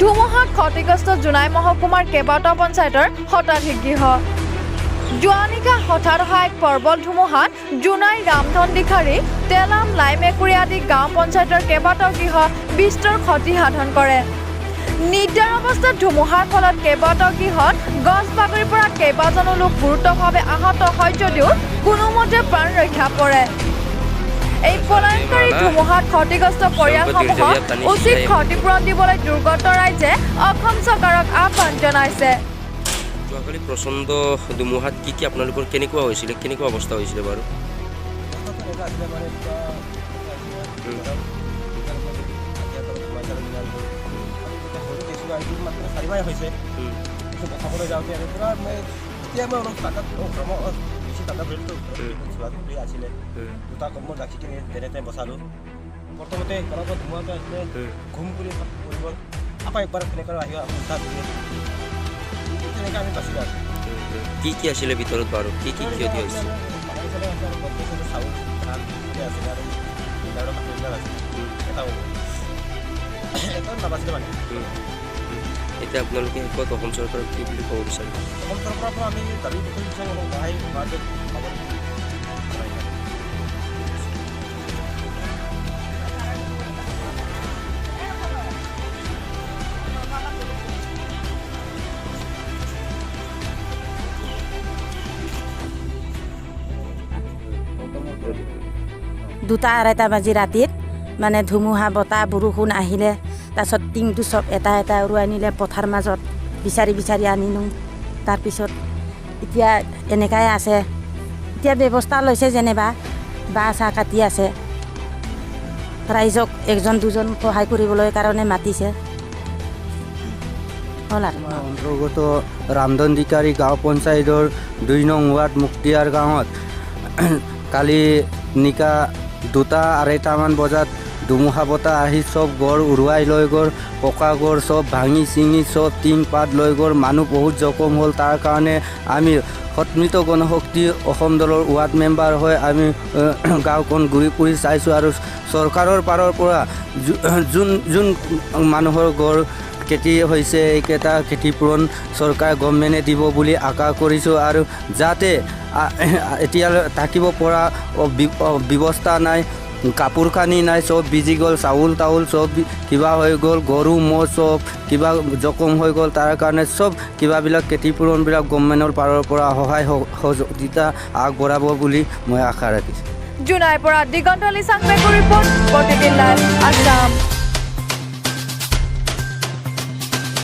ধুমুহাত ক্ষতিগ্ৰস্ত জোনাই মহকুমাৰ কেইবাটাও পঞ্চায়তৰ শতাধিক গৃহ। যোৱা নিশা হঠাৎ অহা এক প্ৰবল ধুমুহাত জোনাই, ৰামধন দিখাৰী, তেলাম, লাইমেকুৰী আদি গাঁও পঞ্চায়তৰ কেইবাটাও গৃহ বিস্তৰ ক্ষতি সাধন কৰে। নিদ্ৰাৰ অৱস্থাত ধুমুহাৰ ফলত কেইবাটাও গৃহত গছ বাগৰি পৰা কেইবাজনো লোক গুৰুতৰভাৱে আহত হয় যদিও কোনোমতে প্ৰাণ ৰক্ষা পৰে। এই প্ৰলয়ংকাৰী ধুমুহাত ক্ষতিগ্ৰস্ত পৰিয়ালসমূহক উচিত ক্ষতিপূৰণ দিবলৈ দুৰ্গত ৰাইজে অসম চৰকাৰক আহ্বান জনাইছে। যোৱাকালি প্ৰচণ্ড ধুমুহাত কি কি আপোনালোকৰ কেনেকুৱা হৈছিলে, কেনেকুৱা অৱস্থা হৈছিলে বাৰু? অৱস্থাটো এনেকুৱা আছিলে, মানে কিবা আছিলে, সৰু কেঁচুৱা আহিছিল, মাত্ৰ 4 মাহ হৈছে। পিছত বচাবলৈ যাওঁতে আৰু পূৰা মানে তেতিয়া মই অলপ টাকাত বেছি টাকা ধৰিতো যোৱা আছিলে। দুটা কম্বল ৰাখি কিনে যেনে তেনে বচালোঁ। প্ৰথমতে সেইফালৰ পৰা ধুমুহাটো আহিলে, ঘুম কৰি পৰি গ'ল। আকৌ একবাৰ তেনেকৈ আহি আকৌ উঠা দিলে, তেনেকৈ আমি বাচিলোঁ আৰু। কি কি আছিলে ভিতৰত বাৰু, কি কি ক্ষতি হৈছে? চাউল, ধান আছিলে আৰু কাপোৰবিলাক আছিলে। এটাও এটাও নাবাচিলে মানে। এতিয়া আপোনালোকে শেষত অসম চৰকাৰক কি বুলি ক'ব বিচাৰিব? অসম চৰকাৰৰ পৰা আমি দাবী কৰিব বিচাৰোঁ, অলপ সহায় হোৱাটো পাব। দুটা আঢ়ৈটা বাজি ৰাতিত মানে ধুমুহা বতাহ বৰষুণ আহিলে, তাৰপিছত টিংটো চব এটা এটা উৰুৱাই নিলে। পথাৰ মাজত বিচাৰি বিচাৰি আনিলোঁ। তাৰপিছত এতিয়া এনেকাই আছে। এতিয়া ব্যৱস্থা লৈছে যেনিবা, বাঁহ চাহ কাটি আছে, ৰাইজক একজন দুজন সহায় কৰিবলৈ কাৰণে মাতিছে। হ'ল আৰু। অন্তৰ্গত ৰামধন দিকাৰী গাঁও পঞ্চায়তৰ 2 নং ৱাৰ্ড মুক্তিয়াৰ গাঁৱত কালি নিশা দুটা আঢ়ৈটামান বজাত ধুমুহা বতাহ আহি চব ঘৰ উৰুৱাই লৈ গ'ল। পকা ঘৰ চব ভাঙি চিঙি চব টিং পাত লৈ গ'ল। মানুহ বহুত জখম হ'ল। তাৰ কাৰণে আমি সন্মিলিত গণশক্তি অসম দলৰ ৱাৰ্ড মেম্বাৰ হৈ আমি গাঁওখন ঘূৰি ফুৰি চাইছোঁ আৰু চৰকাৰৰ পাৰৰ পৰা যোন যোন মানুহৰ ঘৰ ক্ষতি হৈছে, এইকেইটা ক্ষতিপূৰণ চৰকাৰ গভমেণ্টে দিব বুলি আশা কৰিছোঁ। আৰু যাতে এতিয়া থাকিব পৰা ব্যৱস্থা নাই, কাপোৰ কানি নাই, চব ভিজি গ'ল, চাউল তাউল চব কিবা হৈ গ'ল, গৰু ম'হ চব কিবা জখম হৈ গ'ল। তাৰ কাৰণে চব কিবাবিলাক ক্ষতিপূৰণবিলাক গভমেণ্টৰ পাৰৰ পৰা সহায় সহযোগিতা আগবঢ়াব বুলি মই আশা ৰাখিছোঁ। জোনাইৰ পৰা দিগন্ত লিচাং পেগুৰ ৰিপৰ্ট, প্ৰতিদিন লাইভ আছাম।